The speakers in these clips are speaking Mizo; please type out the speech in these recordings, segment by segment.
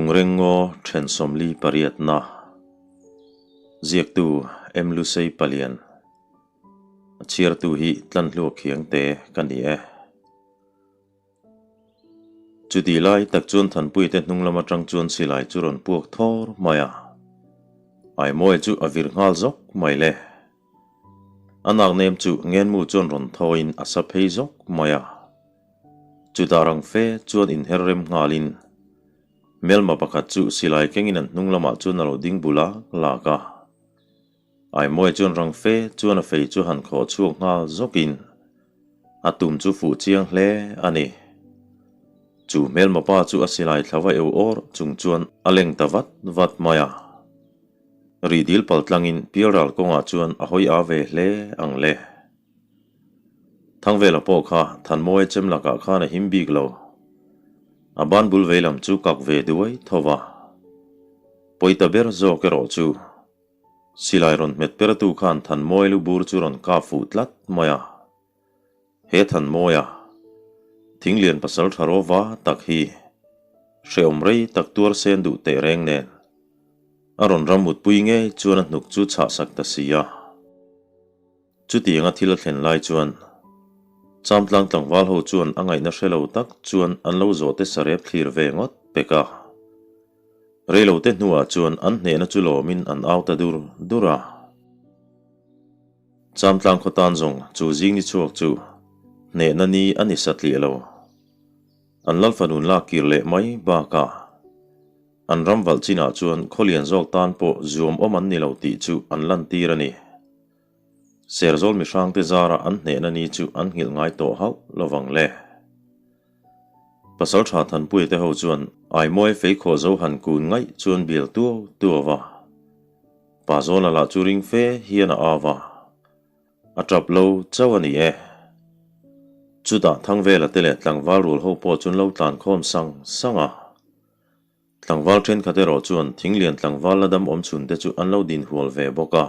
Lungreng ngaw then 48na Ziaktu M Lusei Palian A chhiartu hi Tlanhluak Khiangte ka ni e. Chutih lai tak chuan Thanpuite hnung lam atang chuan silai chu rawn puak thawr mai a. Aimawia chu a vir nghal zawk mai le. A nak nem chu Ngenmu chuan rawn thawiin a sa phei zawk mai a. Chutah rang fe chuan inher rem nghalin hmelma pakhat chu silai kengin an hnung lamah chuan a lo ding bul a lak a. Aimawia chuan rang fe chuan a fei chu han khawh chhuak nghal zawkin a tum chu fuh chiang hle a ni. Chu hmelma pa chu a silai thla va eu awr chung chuan a leng ta vat vat mai a. Rihdil pal tlangin Pialral kawngah chuan a hawi a ve hle ang le. Thangvela pawh kha Thanmawia chem lakah khan a him bik lo. A ban bul vei lam chu kak ve duai tho va. Pawita ber zawk erawh chu Silai rawn hmet pertu khan Thanmawia lu bur chu rawn kap fuh tlat mai a. He Thanmawia, Thinglian pasal tha rawva tak hi hrehawm rei tak tuar sen duh teh reng nen a rawn ram mutpui ngei chuan a hnuk chu chhahsak ta si a. Chutianga thil a thlen lai chuan Chamtlang tlangval ho chuan a ngaihna hre lo tak chuan an lo zawh te sarep thlir ve ngawt pek a. Reilo te hnuah chuan an hnehna chu lawmin an au ta dur dur a. Chamtlang khaw tan zawng chu zing ni chhuak chu hnehna ni a ni satliah lo. An Lalfanun lak kir leh mai bakah an ram valh chinah chuan khawlian zawk tan pawh zuam awm an ni lo tih chu an lantir a ni. Serzawl mihrangte zara an hnehna ni chu an nghilh ngai tawh hauh lovang le. Pasalṭha Thanpuia te ho chuan Aimawi feikhawh zo han kun ngaih chuan bial tuau tuau a. Pa Zawna lah chu ring fe hian a au a. A ṭap lo chauh a ni e. Chutah Thangvela te leh tlangval rul ho pawh chuan lo tlan khawm sang sang a. Tlangval thenkhat erawh chuan thinglian tlangval la dam awm chhun te chu an lo din hual ve bawk a.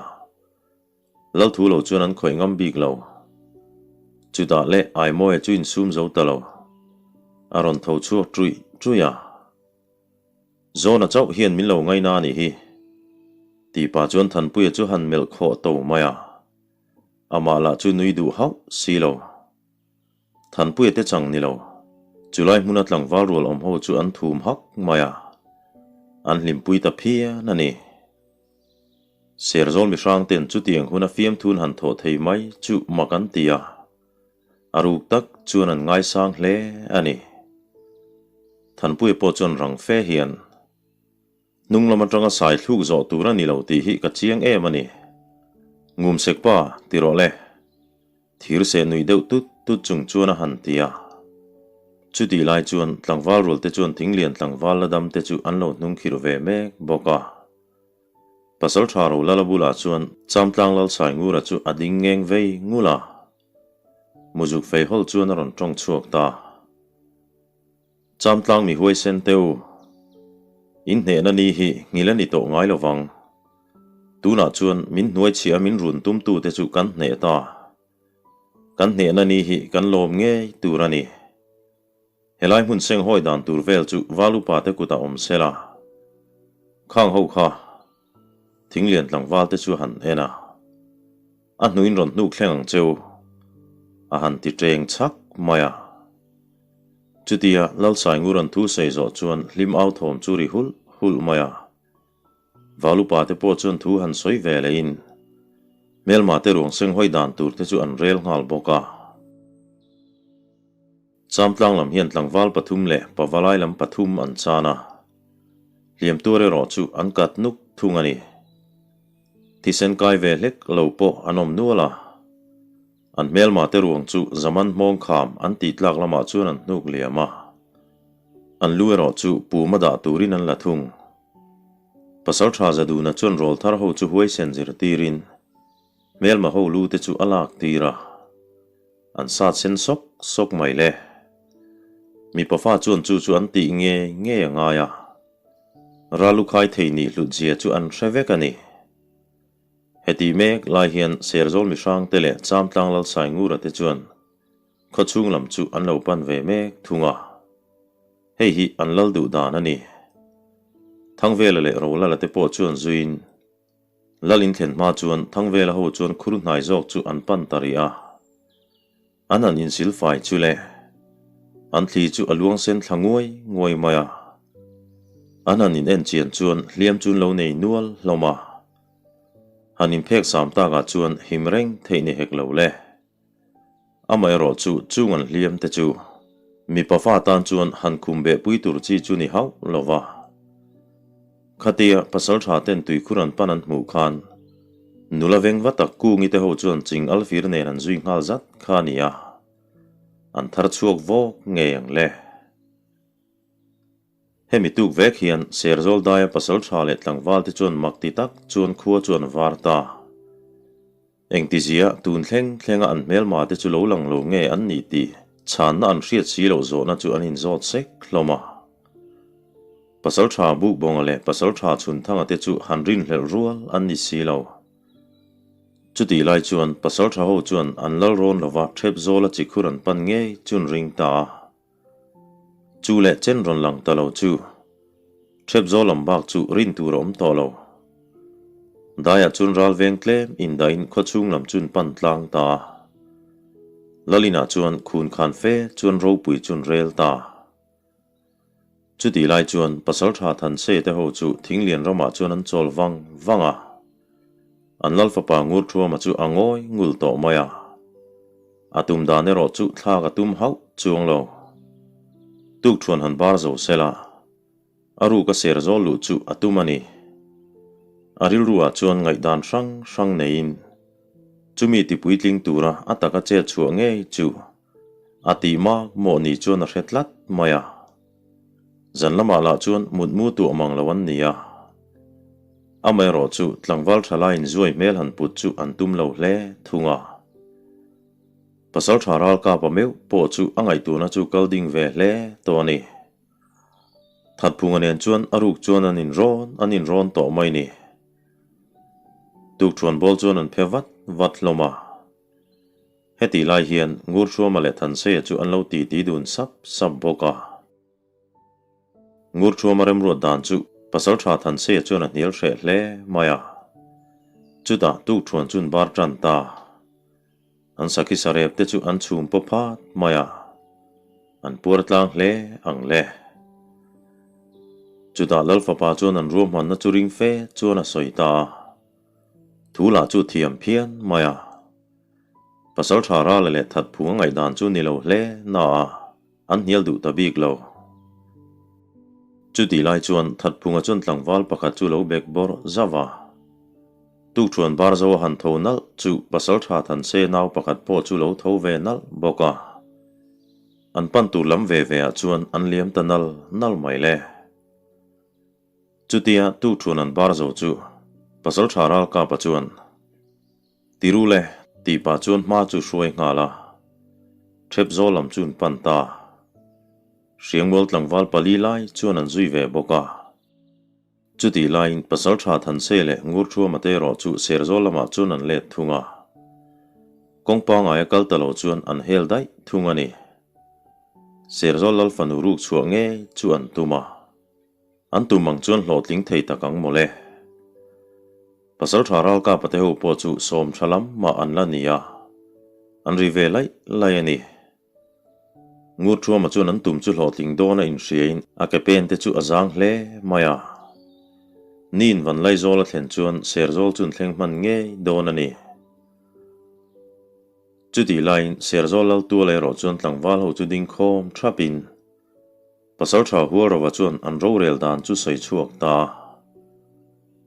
Lal thu lo chuan an khawih ngam bik lo. Chutah leh Aimawia chu insum zo ta lo. A rawn tho chhuak ṭuih ṭuih a. Zawna chauh hian min lo ngaina a nih hi. Tih pah chuan Thanpuia chu han melh khawh to mai a. Amah lah chu nui duh hauh si lo. Thanpuia te chang ni lo. Chulai hmuna tlangval rual awm ho chu an thum hak mai a. An hlimpui ta phian a ni. Serzawl mihrang ten chutiang huna fiamthun han thawh thei mai chu mak an ti a. A ruk tak chuan an ngaisang hle a ni. Thanpuia pawh chuan rang fe hian Hnung lam atanga sai thluk zawh tur a ni lo tih hi ka chiang em a ni. Ngumsek pa, ti rawh le. Thir seh nuih deuh tut tut chung chuan a han ti a. Chutih lai chuan tlangval rual te chuan thinglian tlangval la dam te chu an lo hnung khirh ve mek bawk a. Pasal tha ro lala bulah chuan Chamtlang Lalsaingura chu a ding ngeng vei ngul a. Muzuk fei hawl chuan a rawn tawng chhuak ta. Chamtlang mi huaisen te u, in hnehna ni hi nghil a ni tawh ngai lo vang. Tunah chuan min hnuaichhiah a min run tumtute chu kan hneh ta. Kan hnehna ni hi kan lawm ngei tur a ni. Helai hmun senghawi dan tur vel chu val upa te kutah awm se la. Khang ho kha thinglian tlangval te chu han en a. A hnuin rawn hnuk thleng ang cheu a han ti teng chhak mai a. Chutia Lalsaingur an thu sawi zawh chuan hlim au thawm chu ri hulh hulh mai a. Val upa te pawh chuan thu han sawi ve lehin hmelma te ruang senghawi dan tur te chu an rel nghal bawk a. Chamtlang lam hian tlangval pathum leh pavalai lam pathum an chan a, hliam tur erawh chu an kat nuk thung a ni. Thisen kai ve hlek lo pawh an awm nual a, an hmelma te ruang chu Zaman hmawng kham an tih tlak lamah chuan an hnuk liam a, an lu erawh chu puma dah turin an la thung. Pasal tha Zaduna chuan rawl thar ho chu huaisen zirtirin hmelma ho lu te chu a lak tir a. An sat sen sawk sawk mai le. Mipa fa chuan chu chu an tih nge nge a ngai a. Ralu khai thei nih hlut zia chu an hre vek a ni. Heti mek lai hian Serzawl mihrang te leh Chamtlang Lalsaingura te chuan khawchhung lam chu an lo pan ve mek thung a. Hei hi an lal duh dan a ni. Thangvela leh Rolala te pawh chuan zuiin Lal in thlen hma chuan Thangvela ho chuan khur hnai zawk chu an pan ta rih a. An han insil fai chu le. An thli chu a luang sen thla nguai nguai mai a. An han in en chian chuan hliam chu an lo nei nual hlawm a. Han inphek sam takah chuan him reng theih ni hek lo le. Amaherawh chu chung an hliam te chu mipa fa tan chuan han khum beh pui tur chi chu ni hauh lo va. Khatia pasal tha ten tuikhur an pan an hmuh khan nula veng va tak Kungi te ho chuan ching alfir nen an zui nghal zat kha a ni a, an thar chhuak vawk ngei ang le. Hemi tuk vek hian Serzawl daia pasal tha leh tlangval te chuan mak ti tak chuan khua chu an var ta. Engtizia tun thleng thlenga an hmelma te chu lo lang lo nge an nih tih chhanna an hriat si loh zawhna chu an inzawt sek hlawm a. Pasal tha Bukbawnga leh Pasal tha Chhunthanga te chu han rinhlelh rual an ni si lo. Chutih lai chuan Pasal tha ho chuan an lal rawn lova thep zawla chikhur an pan ngei chun ring ta a. Chu leh chen rawn lang ta lo chu. Thep zawl lam bak chu rin tur a awm tawh lo. Daiah chuan ral veng tlem indahin khawchhung lam chun pan tlang ta a. Lalinah chuan khun khan fe chuan ropui chun rel ta. Chutih lai chuan Pasaltha Thanse te ho chu Thinglian ramah chuan an chawl vang vang a. An Lalfapa Ngurthuama chu a ngawi ngul tawh mai a. A tum dan erawh chu thlak a tum hauh chuang lo. Tukthuan han bar zo sela, a ruk a ser zawl luh chu a tum a ni. A rilruah chuan ngaihdan hrang hrang neiin chumi tipuitling tura a taka chet chhuah ngei chu a tih mak mawh ni chuan a hre tlat mai a. Zan lamah lah chuan mutmu tuah mang lo an ni a. Amaherawh chu tlangval thalaiin zuai hmel han put chu an tum lo hle thung a. Pasal tha ral kapa meuh pawh chu a ngaihtuahna chu kal ding ve hle tawh a ni. Thatphunga nen chuan a ruk chuan an inrawn an inrawn tawh mai ni. Tukthuan bawl chuan an phe vat vat hlawm a. Hetih lai hian Ngurhruama leh Thanseia chu an lo titi dun sap sap bawk a. Ngurthuama remruat dan chu Pasal Tha Thanseia chuan a hnial hreh hle mai a. Chutah tukthuan chun bar tan ta. An sakhi sarep te chu an chhum paw phat mai a. An puar tlang hle ang le. Chutah Lal fapa chuan an ruahmanna chu ring fe chuan a sawi ta a. Thu lah chu thiam phian mai a. Pasal Tha Rala leh Thatphung a ngaihdan chu ni lo hle na a. An hnial duh ta bik lo. Chutih lai chuan Thatphunga chuan tlangval pakhat chu lo bek bawrh zauh a. Tukthuan bar zo a han tho nalh chu pasal tha Thanse nau pakhat pawh chu lo tho ve nalh bawk a. An pan tur lam ve ve ah chuan an liam ta nal nal mai le. Chutia Tukthuan an bar zo chu pasal tha Ralkapa chuan, Ti ru le, tih pah chuan hma chu hruai nghal a. Thep zawl lam chu an pan ta. Hriangmual tlangval pali lai chuan an zui ve bawk a. Chutih laiin Pasaltha Thanse leh Ngurthuama te erawh chu Serzawl lamah chuan an let thung a. Kawng pangaia kal ta lo chuan an hel daih thung a ni. Serzawl lal fanu ruk chhuah ngei chu an tum a. An tum ang chuan hlawhtling thei tak ang mawle. Pasaltha ralkapa te ho pawh chu sawm tha lam mah an la ni a, an ri ve laih laih a ni. Ngurthuama chuan an tum chu hlawhtling dawn a inhriain a ke pen te chu a zang hle mai a. Niin Vanlaizawl a thlen chuan Serzawl chu an thleng hman ngei dawn a ni. Chutih laiin Serzawl Laltuala erawh chuan tlangval ho chu ding khawm thapin, Pasalṭha Hualrova chuan an rorel dan chu sawi chhuak ta a.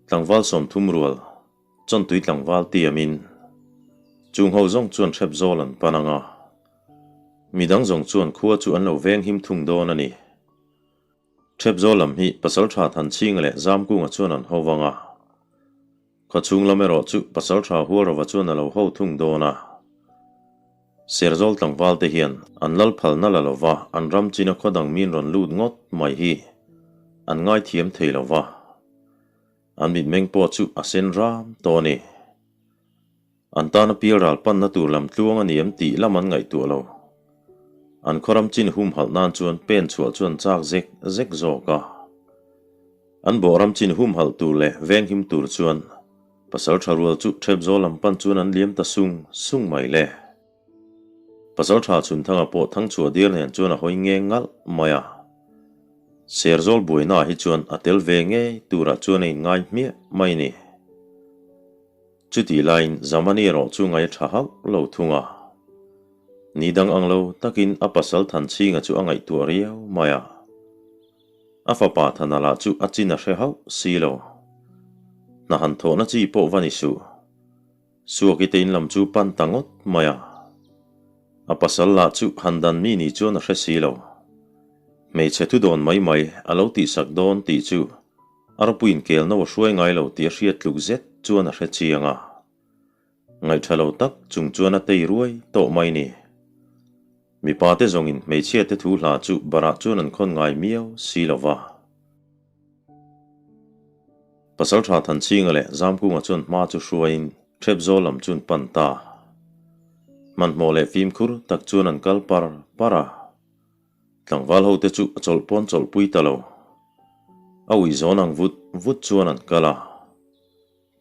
Tlangval 30 rual, chawntui tlangval tiamin, chung ho zawng chuan hrep zawl an pan ang a. Midang zawng chuan khua chu an lo veng him thung dawn a ni. Hrep zawl lam hi Pasalṭha Thanchhinga leh Zamkunga chuan an ho vang a. Khawchhung lam erawh chu Pasalṭha Hualrova chuan a lo ho thung dawn a. Serzawl tlangval te hian an lal phalna la lova an ram china khaw dang min rawn lut ngawt mai hi an ngaithiam thei lova, an mitmeng pawh chu a sen ram tawh a ni. An tana pialral panna tur lam tluang a ni em tih lam an ngaihtuah lo. An khaw ram chin humhalh nan chuan pen chhuah chu an chak zek zek zawk a. An bawhram chin humhalh tur leh venghim tur chuan pasalṭha rual chu ṭhepzawl lam pan chuan an liam ta sung sung mai le. Pasalṭha Chhunthanga pawh Thangchhuah diar nen chuan a hawi nge ngalh mai a. Serzawl buainaah hi chuan a tel ve ngei turah chuan a inngai hmiah mai ni. Chutih laiin Zamani erawh chu ngai a ṭha hauh lo thung a. Ni dang ang lo takin a pasal Thanchhinga chu a ngaihtuah riau mai a. A fapa Thana lah chu a chin a hre hauh si lo. Hna han thawhna chi pawh va ni suh. Suaki te in lam chu pan ta ngawt mai a. A pasal lah chu han dan mi ni chuan a hre si lo. Hmeichhe thu dawn mai mai a lo tihsak dawn tih chu a ropuiin kel no a hruai ngai lo tih a hriat tluk zet chuan a hre chiang a. Ngaihṭha lo tak chung chuan a tei ruai tawh mai ni. Mipa te zawngin hmeichhia te thu hla chu barah chuan an khawn ngai miau si lo va. Pasalṭha Thanchhinga leh Zamkunga chuan hma chu hruaiin Ṭhepzawl lam chuan pan ta. Hmanhmawh leh fimkhur tak chuan an kal par par a. Tlangval ho te chu a chawlh pawn chawlh pui ta lo. A ui zawn ang vut vut chuan an kal a.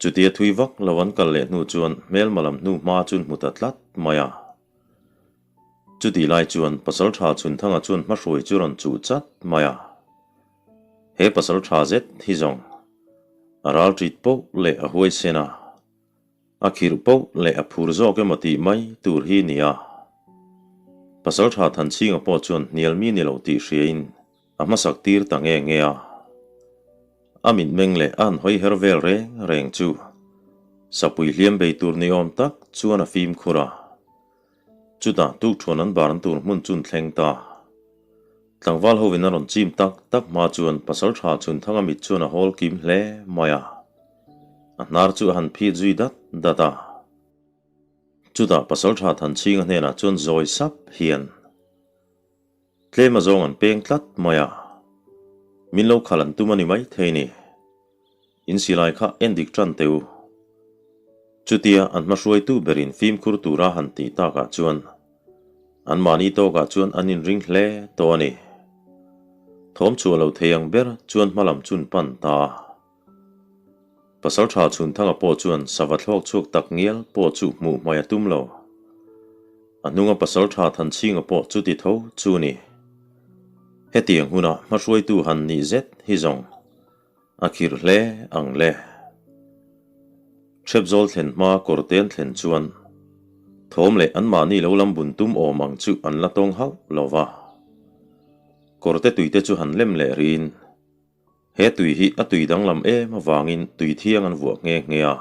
Chutia thui vak lo an kal leh hnu chuan hmelma lam hnu hma chuan hmu ta tlat mai a. Chutih lai chuan Pasalṭha Chhunthanga chuan hmahruai chu rawn chuh chat mai a. He pasal tha zet hi zawng a ral ṭit poh leh a huaisen a, a khirh poh leh a phur zawk emaw tih mai tur hi ni a. Pasal tha Thanchhinga pawh chuan hnial mi ni lo tih hriain a hmasak tir ta nge nge a. A mitmeng leh a han hawi her vel reng reng chu sapui hliam bei tur ni awm tak chuan a fimkhur a. Chutah tukṭhuan an barn tur hmun chun thleng ta. Tlangval hovin a rawn chim tak tak hma chuan Pasalṭha Chhunthanga mit chuan a hawl kim hle mai a. A hnar chu a han phit zui dat dat a. Chutah Pasalṭha Thanchhinga hnenah chuan zawi sap hian tlem a zawng an peng tlat mai a. Min lo khalh an tum a ni maithei ni. In silai kha en dik tan teh u. Chutia an hmahruaitu berin fimkhur tura han tih takah chuan anmahni tawkah chuan an inring hle tawh a ni. Thawm chhuah lo thei ang ber chuan hmalam chun pan ta a. Pasaltha Chhunthanga pawh chuan sava thlawk chhuak tak ngial pawh chu hmuh hmai a tum lo. A hnunga Pasaltha Thanchhinga pawh chuti tho chu ni. Hetiang huna hmahruaitu han nih zet hi zawng. A khirh hle ang le. Hrepzawl thlen hma kawrten thlen chuan thawm leh anmahni lo lam bun tum awm ang chu an la tawng hauh lo va. Kawrte tuite chu han lem leh riin he tui hi a tui danglam em avangin tui thiang an vuah nghe nghe a.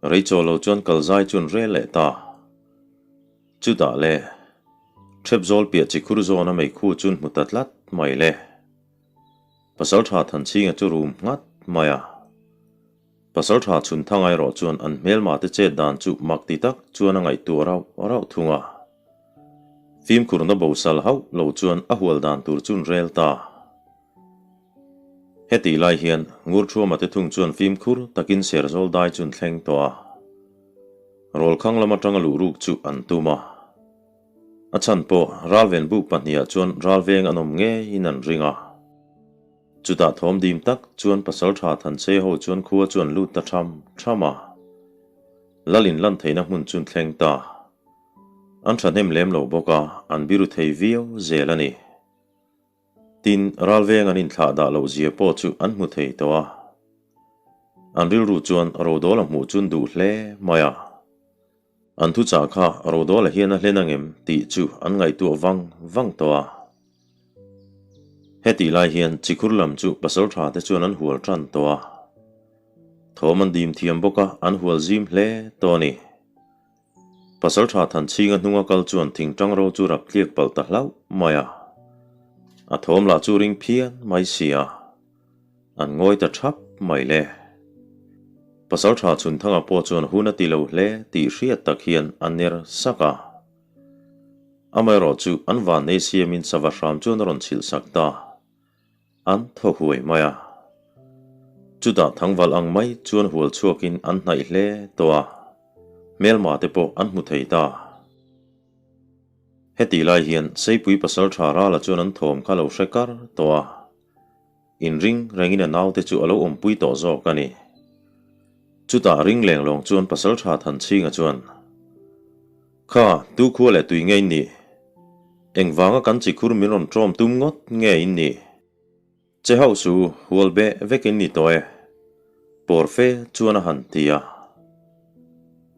Rei chaw lo chuan kalzai chuan rel leh ta. Chutah le, Hrepzawl piah chikhur zawna meikhu chuan hmu ta tlat mai le. Pasalṭha Thanchhinga chu rum nghat mai a. Pasalṭha Chhunthanga erawh chuan an hmelmate chet dan chu mak ti tak chuan a ngaihtuah rauh rauh thung a. Fimkhurna bosal hauh lo chuan a hual dan tur chun rel ta. Hetih lai hian Ngurṭhuama te thung chuan fimkhur takin Serzawl dai chun thleng tawh a. Rawlkhang lam aṭanga luh ruk chu an tum a. A chhan pawh ralven buk pahniha chuan ralveng an awm ngeiin an ring a. Chutah thawm dim tak chuan pasalṭha Thanchhe ho chuan khua chu an lut ta ṭham ṭham a. Lal in lan theihna hmun chun thleng ta. An ṭhahnem lem lo bawk a, an biru thei viau zel a ni. Tin, ralveng an inthlah dah loh zia pawh chu an hmu thei tawh a. An rilru chuan Rodawla hmuh chun duh hle mai a. An thuchah kha Rodawla hian a hlen angem tih chu an ngaihtuah vang vang tawh a. Hetih lai hian Chikhur lam chu pasaltha te chuan an hual tan tawh a. Thawm an dim thiam bawk a, an hual zim hle tawh a ni. Pasaltha Thanchhinga hnunga kal chuan thingtang ro chu rap tliak palh ta hlauh mai a. A thawm lah chu ring phian mai si a. An ngawi ta thap mai le. Pasaltha Chhunthanga pawh chuan hun a ti lo hle tih hriat tak hian a ner sak a. Amaherawh chu an vannei siamin sava hram chuan a rawn chhilh sak ta. An thaw huai mai a. Chutah thangval ang mai chuan hual chhuakin an hnaih hle tawh a, hmelma te pawh an hmu thei ta. Hetih lai hian Seipui pasaltha Rala chuan an thawm kha lo hre kar tawh a. Inring rengin a naute chu a lo awmpui tawh zawk a ni. Chutah ring lenglawng chuan Pasalṭha Thanchhinga chuan, Kha, tu khua leh tui nge in nih? Engvanga kan chikhur min rawn ṭawm tum ngawt nge in nih? Che hauh su, hual beh vek in ni tawh e. Pawr fe chuan a han ti a.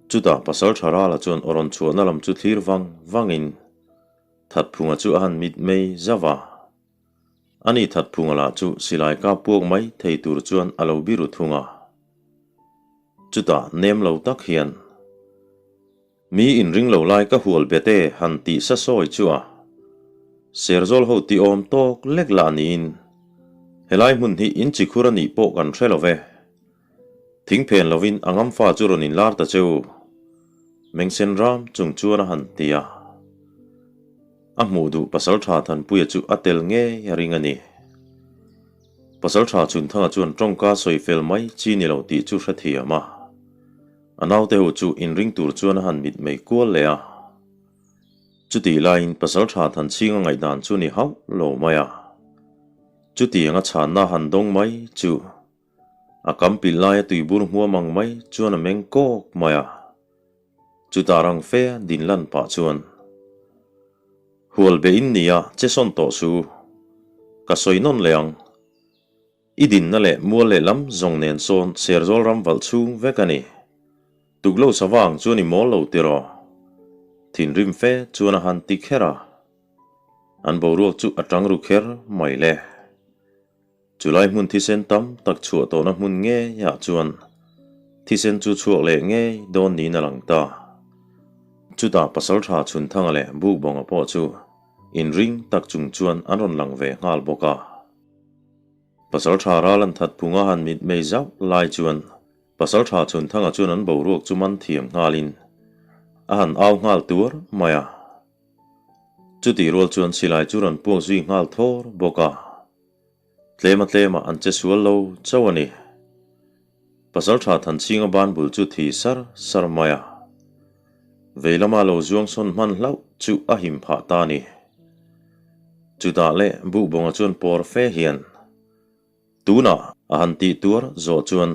Chutah Pasalṭha Rala chuan aw rawn chhuahna lam chu thlir vang vangin Thatphunga chu a han mitmei zauh a. Ani Thatphunga lah chu silai kap puak mai thei tur chuan a lo biru thung a. Chutah nem lo tak hian, Mi inring lo lai ka hual bet e han tih sa sawi chu a Serzawl ho ti awm tawk lek lah niin helai hmun hi in chikhur a nih pawh kan hre lo ve. Thing phen lovin a ngamfa chu rawn inlar ta che u. Mengsen ram chung chuan a han ti a. A hmuh duh Pasaltha Thanpuia chu a tel ngei a ring a ni. Pasaltha Chhunthanga chuan tawngka sawi fel mai chi ni lo tih chu hrethiam a. A naute ho chu inring tur chuan a han mitmei kual leh a. Chutih laiin Pasaltha Thanchhinga ngaihdan chu ni hauh lo mai a. Chutianga chhanna han dawng mai chu a kam pilh laia tuibur hmuam ang mai chuan a meng kawk mai a. Chutah rang fe din lan pah chuan, Hual be in nia che sawn tawh su. Ka sawi nawn leh ang. I dinna leh mual leh lam zawng nen sawn Serzawl ram valh chhung vek a ni. Tuklo savang chuan i mawl lo tiraw? Thinrim fe chuan a han ti kher a. An boruak chu a tang ru kher mai le. Chulai hmun thisen tam tak chhuah tawhna hmun ngeiah chuan thisen chu chhuak leh ngei dawn niin a lang ta. Chutah Pasaltha Chhunthanga leh Bukbawnga pawh chu inring tak chung chuan an rawn lang ve nghal bawk a. Pasalṭha ral an that phunga han mitmei zauh lai chuan Pasalṭha Chhunthanga chuan an boruak chu man thiam nghalin a han au nghal tuar mai a. Chutih rual chuan silai chu rawn puak zui nghal thawr bawk a. Tlema tlema an che sual lo chauh a ni. Pasalṭha Thanchhinga ban bul chu thi sar sar mai a. Vei lama lo zuang sawn hman hlauh chu a him phah ta a ni. Chutah leh Bukbawnga chuan pawr fe hian tunah a han tih tuar zawh chuan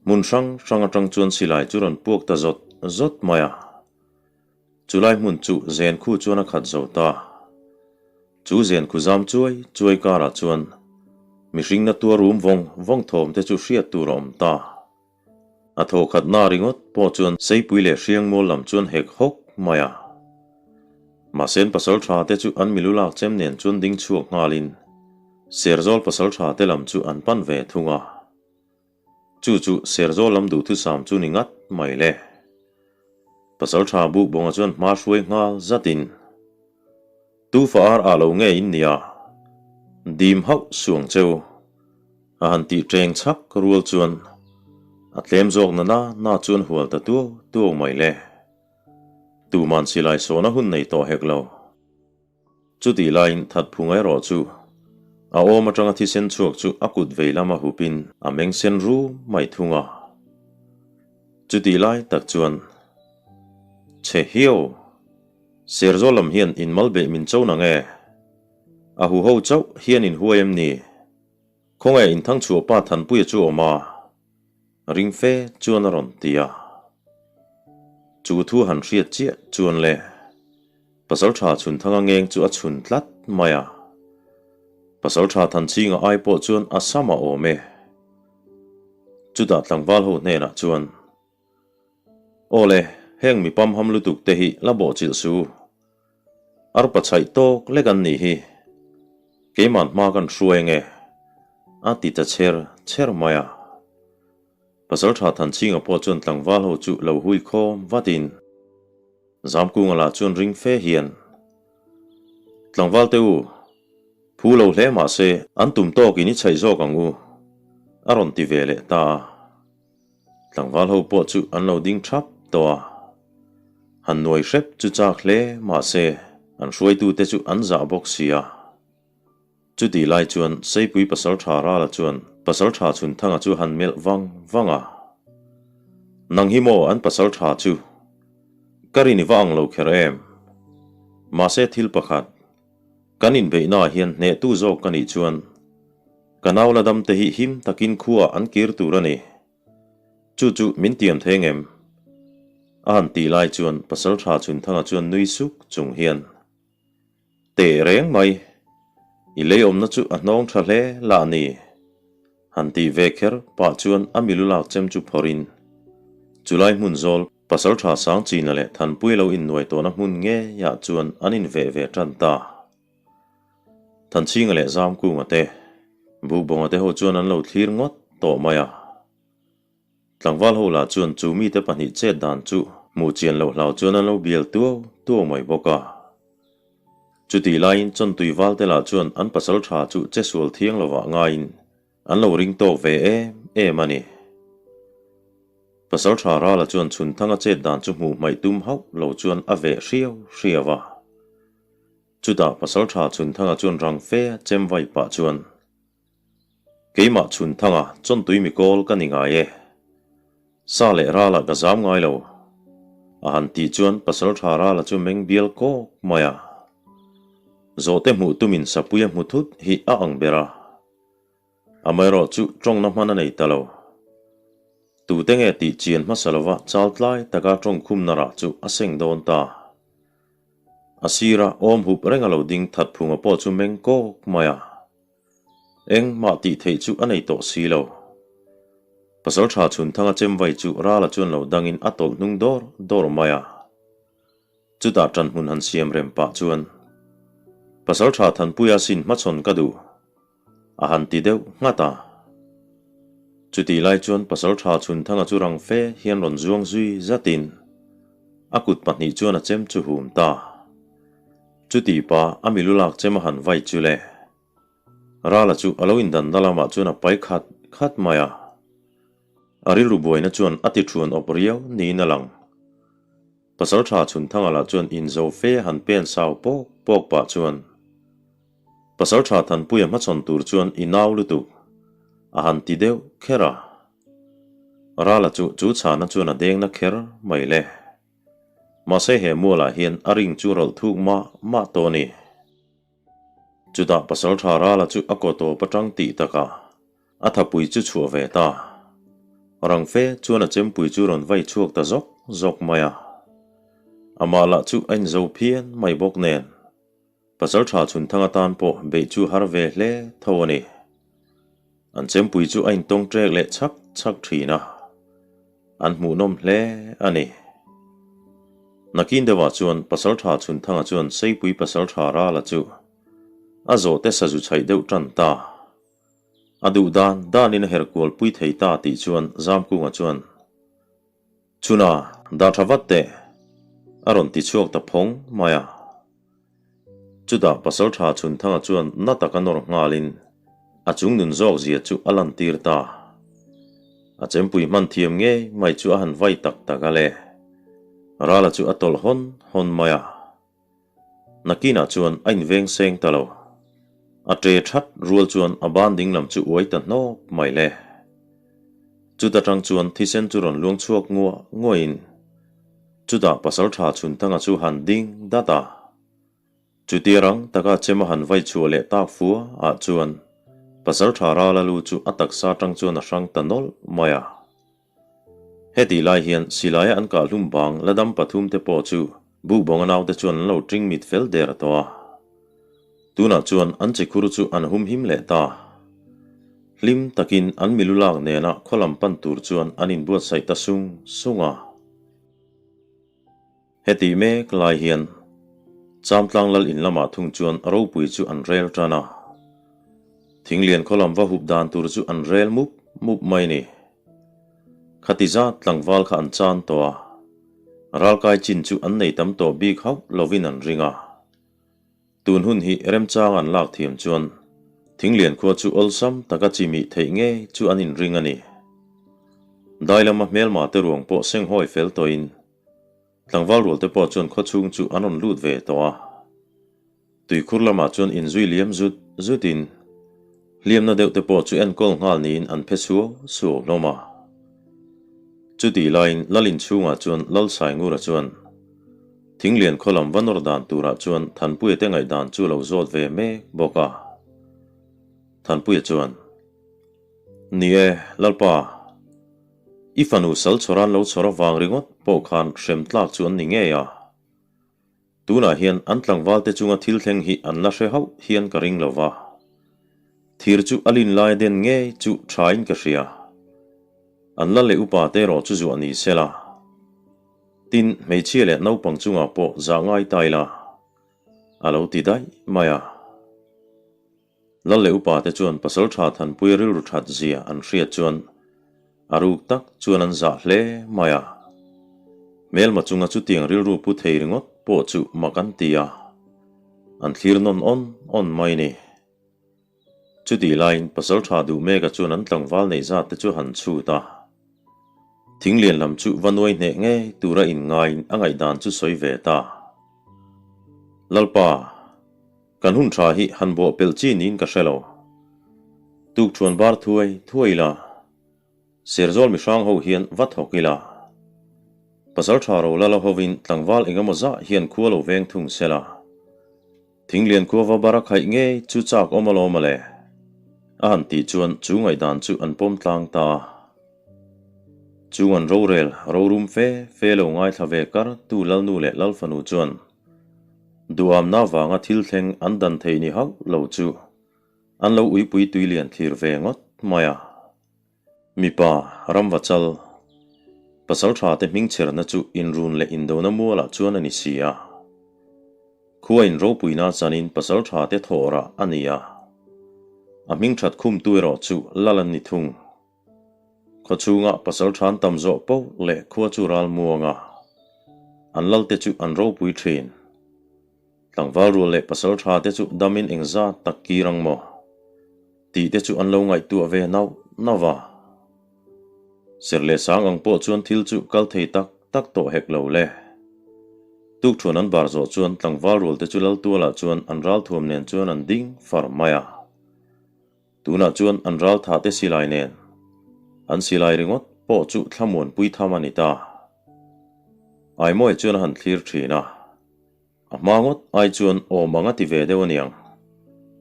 hmun hrang hrang atang chuan silai chu rawn puak ta zawt zawt mai a. Chulai hmun chu zen khu chuan a khat zo ta. Chu zen khu zam chuai chuai karah chuan mihring na tuar rum vawng vawng thawm te chu hriat tur a awm ta. A thaw khat na ringawt pawh chuan Seipui leh Hriangmual lam chuan hek hawk mai a. Mahse an pasal tha te chu an milu lak chem nen chuan ding chhuak nghalin Serzawl pasal tha te lam chu an pan ve thung a. Chu chu Serzawl lam duhthusam chu ni ngat mai le. Pasal tha Bukbawnga chuan hma hruai nghal zatin, Tu fa ar ah lo nge in nia? Dim hauh suang cheu. A han tih ṭeng chhak rual chuan a tlem zawk na na na chuan hual ta tuau tuau mai le. Tuman silai sawna hun nei tawh hek lo. Chutih laiin Thatphung erawh chu a awm aṭanga thisen chhuak chu a kut vei lama hupin a meng sen rum mai thung a. Chutih lai tak chuan Che hiau! Serzawl lam hian inmal beih min cho nang e? A huho chauh hian in huai em ni? Khawngaih inthang chhuah pa Thanpuia chu awm a, ring fe chuan a rawn ti a. Chu thu han hriat chiah chuan le Pasaltha Chhunthanga ngeng chu a chhun tlat mai a. Pasaltha Thanchhinga ai pawh chuan a sam a awm e. Chutah tlangval ho hnenah chuan, Aw le, heng mi pamham lutuk te hi la bawhchilh su. Arpa chhaih tawk lek an nih hi. Keiman hma kan hruai nge? A ti ta cher cher mai a. Pasaltha Thanchhinga pawh chuan tlangval ho chu lo hui khawm vatin Zamkunga lah chuan ring fe hian, Tlangval te u, phu lo hle mah se an tum tawkin i chhaih zawk ang u, a rawn ti ve leh ta a. Tlangval ho pawh chu an lo ding thap tawh a, han nuai hrep chu chak hle mahse an hruaitute chu an zah bawk si a. Chutih lai chuan Seipui Pasaltha Rala chuan Pasaltha Chhunthanga chu han melh vang vang a, Nang hi maw an Pasaltha chu? Ka rin i va ang lo kher em? Mahse thil pakhat, kan inbeihnaah hian hnehtu zawk ka nih chuan. Ka nau la dam te hi him takin khuaah an kir tur a ni. Chu chu min tiam thei ngem? A han tih lai chuan Pasalṭha Chhunthanga chuan nui suk chung hian, Teh reng mai, i lei awmna chu a hnawng ṭha hle lah a ni. Han tih ve kher pah chuan a milu lak chem chu phawrhin, chulai hmun zawl Pasalṭha Sangchina leh Thanpuia lo innuai tawhna hmun ngeiah chuan an inveh ve ṭan ta. Thanchhinga leh Zamkunga te, Bukbawnga te ho chuan an lo thlir ngawt tawh mai a. Tlangval ho lah chuan chu mite pahnih chet dan chu hmuh chian loh hlau chuan an lo bial tuau tuau mai bawk a. Chutih laiin Chawntui valte lah chuan an pasal tha chu che sual thiang lovah ngaiin an lo ring tawk ve em em a ni. Pasal tha Rala chuan Chhunthanga chet dan chu hmuh hmaih tum hauh lo chuan a veh hriau hriau a. Chutah Pasalṭha Chhunthanga chuan rang fe a chem vai pah chuan, Keimah Chhunthanga chawntui mikawl ka ni ngai e. Sa leh Rala ka zam ngai lo. A han tih chuan Pasalṭha Rala chu meng bial kawk mai a. Zawhte hmuh tumin Sapuia hmu thut hi a ang ber a. Amaherawh chu tawngna hman a nei ta lo. Tute nge tih chian hmasa lova chal tlai taka tawngkhumna rah chu a seng dawn ta. A sira awm hup reng a lo ding that phunga pawh chu meng kawk mai a. Engmah tih theih chu a nei tawh si lo. Pasalṭha Chhunthanga chemvai chu Rala chuan lo dangin a tawlh hnung dawr dawr mai a. Chutah ṭanhmun han siam rem pah chuan Pasalṭha Thanpuia sin hmachhawn ka duh. A han ti deuh nghat a. Chutih lai chuan Pasalṭha Chhunthanga chu rang fe hian rawn zuang zui zatin a kut pahnih chuan a chem chu hum ta. Chutih pa a milu lak chem a han vai chu le. Rala chu a lo indanna lamah chuan a pai khat khat mai a. A rilru buaina chuan a ti thuan awp riau niin a lang. Pasalṭha Chhunthanga lah chuan inzo fe han pen sau pawk pawk pah chuan Pasalṭha Thanpuia hmachhawn tur chuan i nau lutuk a han ti deuh kher a. Rala chu chu chhana chuan a dengna kher mai le. Mahse he mualah hian a ring chu rawlh thuk mah mah tawh a ni. Chutah Pasalṭha Rala chu a kaw tawp atang tih takah a thapui chu chhuah ve ta. Rang fe chuan a chempui chu rawn vai chhuak ta zawk zawk mai a. Amah lah chu a inzo phian mai bawk nen. Pasalṭha Chhunthang atan pawh beih chu har ve hle tho a ni. An chempui chu a intawng ṭek leh chhak chhak ṭhin a, an hmuhnawm hle a ni. Nakin deuhah chuan Pasalṭha Chhunthanga chuan Seipui Pasalṭha Rala chu a zawhte sazu chhaih deuh ṭan ta. A duh dan danin a herh kualpui thei ta tih chuan Zamkunga chuan, Chhuna, dah tha vat teh! a rawn ti chhuak ta phawng mai a. Chutah Pasalṭha Chhunthanga chuan na taka nawr nghalin a chung nun zawk zia chu a lantir ta. A chempui hman thiam ngei mai chu a han vai tak tak a le. Rala chu a tawlh hawn hawn mai a. Nakinah chuan a inveng seng ta lo. A ṭe ṭhat rual chuan a ban ding lam chu uai ta hnawp mai le. Chuta ṭang chuan thisen chu rawn luang chhuak nguah nguahin chutah Pasalṭha Chhunthanga chu han ding dat a. Chutia rang taka chem a han vai chhuah leh tak fua ah chuan Pasalṭha Rala lu chu a taksa ṭang chuan a hrang ta nawlh mai a. Hetih lai hian silaia an kah hlum bang la dam pathum te pawh chu Bukbawnga naute chuan an lo ṭing mit fel der tawh a. Tunah chuan an chikhur chu an humhim leh ta. Hlim takin an milu lak nena khaw lam pan tur chuan an inbuatsaih ta sung sung a. Hetih mek lai hian Chamtlang lal in lamah thung chuan ropui chu an rel tan a. Thinglian khaw lam va hup dan tur chu an rel mup mup mai ni. Khati zat tlangval kha an chan tawh a, ralkai chin chu an nei tam tawh bik hauh lovin an ring a. Tun hun hi remchang an lak thiam chuan Thinglian khua chu awlsam taka chimih theih ngei chu an inring a ni. Dai lama hmelma te ruang pawh senghawi fel tawhin Tlangval rual te pawh chuan khawchhung chu an rawn lut ve tawh a. Tuikhur lamah chuan inzui liam zut zutin hliamna deuh te pawh chu enkawl nghal niin an phe suau suau hlawm a. Chutih laiin Lal inchhungah chuan Lal Saingura chuan Thinglian khaw lam va nawr dan turah chuan Thanpuia te ngaihdan chu lo zawt ve mek bawk a. Thanpuia chuan. Ni e, Lalpa, i fanu sal chhawr an lo chhawr avang ringawt pawh khan hrem tlak chu an ni ngei a. Tunah hian an tlangvalte chunga thil thleng hi an la hre hauh hian ka ring lo va. Thir chu a lin lai den ngei chu thain ka hria. An la leh upa te erawh chu zuah ni se la. Tin, hmeichhia leh naupang chungah pawh zah ngai ta ila, a lo ti daih mai a. Lal leh upa te chuan pasal tha Thanpuia rilru that zia an hriat chuan a ruk tak chuan an zah hle mai a. Hmelma chunga chutiang rilru pu thei ringawt pawh chu mak an ti a, an thlir nawn awn awn mai ni. Chutih laiin pasal tha duh meka chuan an tlangval neih zat te chu han chhut a. Thinglian lam chu va nuai hneh ngei tura inngaiin a ngaihdan chu sawi ve ta. Lalpa. Kan hun tha hi han bawh pelh chi niin ka hre lo. Tukṭhuan bar thuai thuai ila, Serzawl mihrang ho hian va thawk ila. Pasal tha ro la la hovin tlangval eng emaw zah hian khua lo veng thung se la. Thinglian khua va bar a khaih ngei chu chak awm alawm ale. A han tih chuan chu ngaihdan chu an pawm tlang ta a. Chung an rorel rorum fe fe lo ngaithla ve kar tu Lalnu leh Lalfanu chuan Duhamna vanga thil thleng an dan thei ni hauh lo chu an lo uipui tui lian thlir ve ngawt mai a. Mipa, ramvachal, pasal tha te hming chherna chu inrun leh indona mualah chuan a ni si a. Khua in ropuina chanin pasal tha te thawh rah a ni a. A hming that khumtu erawh chu lal an ni thung. Khaw chhunga pasal than tam zawh poh leh khua chu ral muang a, an lalte chu an ropui thin. Tlangval rual leh pasal tha te chu damin engzat tak kir ang maw? Tih te chu an lo ngaihtuah ve nauh nauh va. Ser leh sang ang pawh chuan thil chu kal thei tak tak tawh hek lo le. Tukthuan an bar zawh chuan tlangval rual te chu Laltualah chuan an ralthuam nen chuan an ding far mai a. Tunah chuan an ral tha te silai nen an silai ringawt pawh chu thlamuanpui tham a ni ta. Aimawia chuan a han thlir thin a, a hma ngawt ai chuan awm ang a ti ve deuh aniang,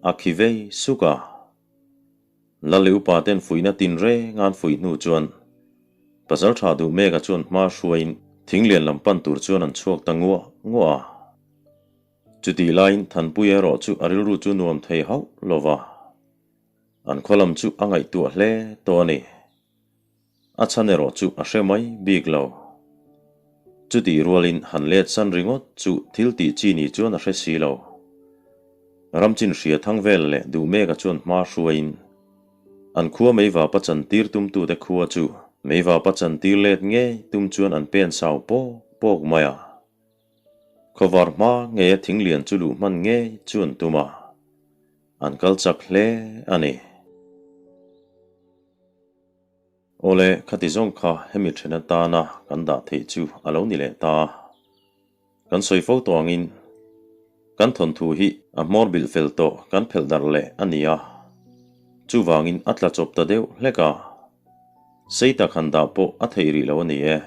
a khi vei suk a. Lal leh upa ten fuihna tin reng an fuih hnu chuan pasal tha duh meka chuan hma hruaiin thinglian lam pan tur chuan an chhuak ta nguah nguah a. Chutih laiin Thanpuia erawh chu a rilru chu nuam thei hauh lo va, an khaw lam chu a ngaihtuah hle tawh a ni. A chhan erawh chu a hre mai bik lo. Chutih rualin han let san ringawt chu thil tih chi ni chuan a hre si lo. Ramchin hria thang vel leh Duhmeka chuan hma hruaiin an khua Meivapa chantir tumtute khua chu Meivapa chantir let ngei tum chuan an pen sau pawk pawk mai a. Khawvar hma ngeia thing lian chu luh hman ngei chu an tum a, an kal chak hle a ni. Awle, khati zawng kha hemi then atana kan dah theih chu a lo ni leh ta a. Kan sawi fo tawh angin kan thawnthu hi a hmawr bilh fel tawh kan phelh darh leh a ni a, chuvangin a tla chawp ta deuh hlek a. Sei tak han dah pawh a theih rih lo a ni e.